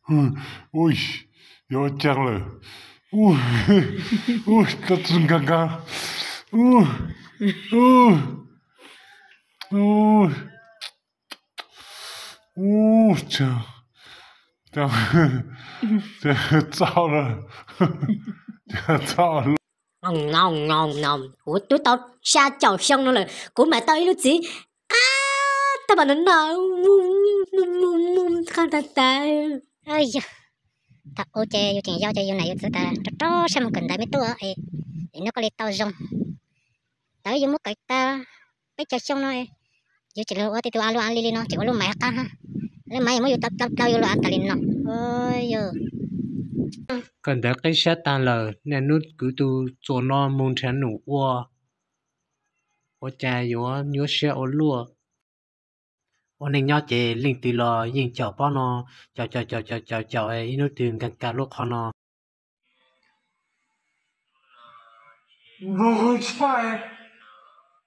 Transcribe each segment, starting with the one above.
Ui, yuav ua cas lawm? Ua, ua, tau txog nkag nkag. Ua, ua, ua, ua, txog, txog, txog lawm. Txog lawm. Kuv twb tau xya caum xyoo no lawm, kuv mam tau ib lub txiv qab tag npaum no no. Qab tag tas. Yog, thaum ub ces yus tseem yau ces yus niam yus txiv tas rov rov sab mus kawm ntawv me tub, es hnub koj li tau zoo. Ntawd yus muab kawm tas peb caug xyoo no, yus tseem los ua tej tus a lub a li li no, tseem ua lub maiv qab hab. Lub maiv muab yus dlau dlau yus lub a tas li no. Yog, kawm ntawv qib sab tag lawm, niaj hnub kwv tus txuas no mus nrhiav num ua, ua cas yuav nyuaj siab ua luaj. Ua neej nyob ces leej twg los yeej caum pob no, caum caum caum caum caum caum ib hnub twg nkag nkag lub qhov no. Npog tshaj,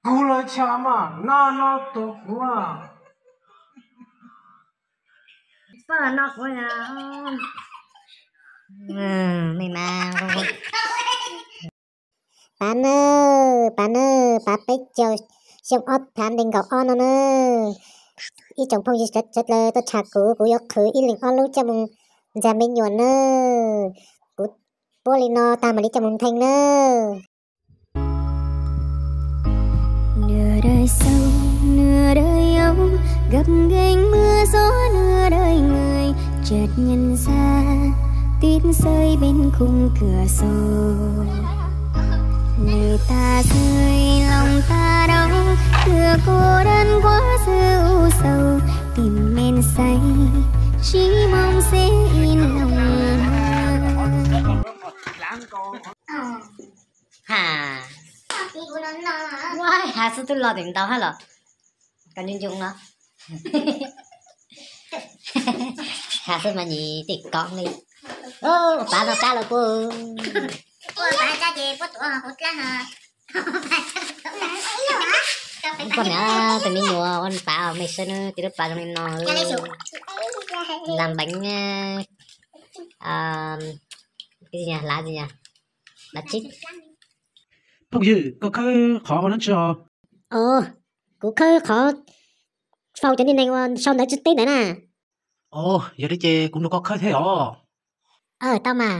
kuv lawv tshaj mas naj no tus kuv. Pab no kuv, me mas, pab nawb, pab nawb, pab peb caug xyoo ob phav nees nkaum ob no nawb. Ib tsoom phooj ywg sawv daws tuaj tsham kuv, kuv yuav qhwv ib leeg ob lub coj mus ntxag me nyuam nawb. Kuv puab li no tag mam li coj mus ntheej nawb. Nửa đời sau, nửa đời âu, gập ghềnh mưa gió nửa đời người, chợt nhận ra tuyết rơi bên khung cửa sổ. Lệ ta rơi, lòng ta đau, tựa cô đơn quá sự u sầu, tìm men say, chỉ mong sẽ yên lòng. Ha, ha xwb twb lo tim ntau hab los, koj nyob ncoo no. Ha xwb mas nyim tim koob li. Pav no qab los puab. Koj niam tus me nyuam ua pav me saib nawb, tus lub pav zoo li no. Lam npeev, hlav, hlav tsi. Phooj ywg, koj khawb qhov ua dlaab tsi os? Os, kuv khawb qhov faus cov niag neeg uas sau ntawv tsis teb ntawd na. Os, yog li ces kuv nrog koj khawb thiab os. Tau mas.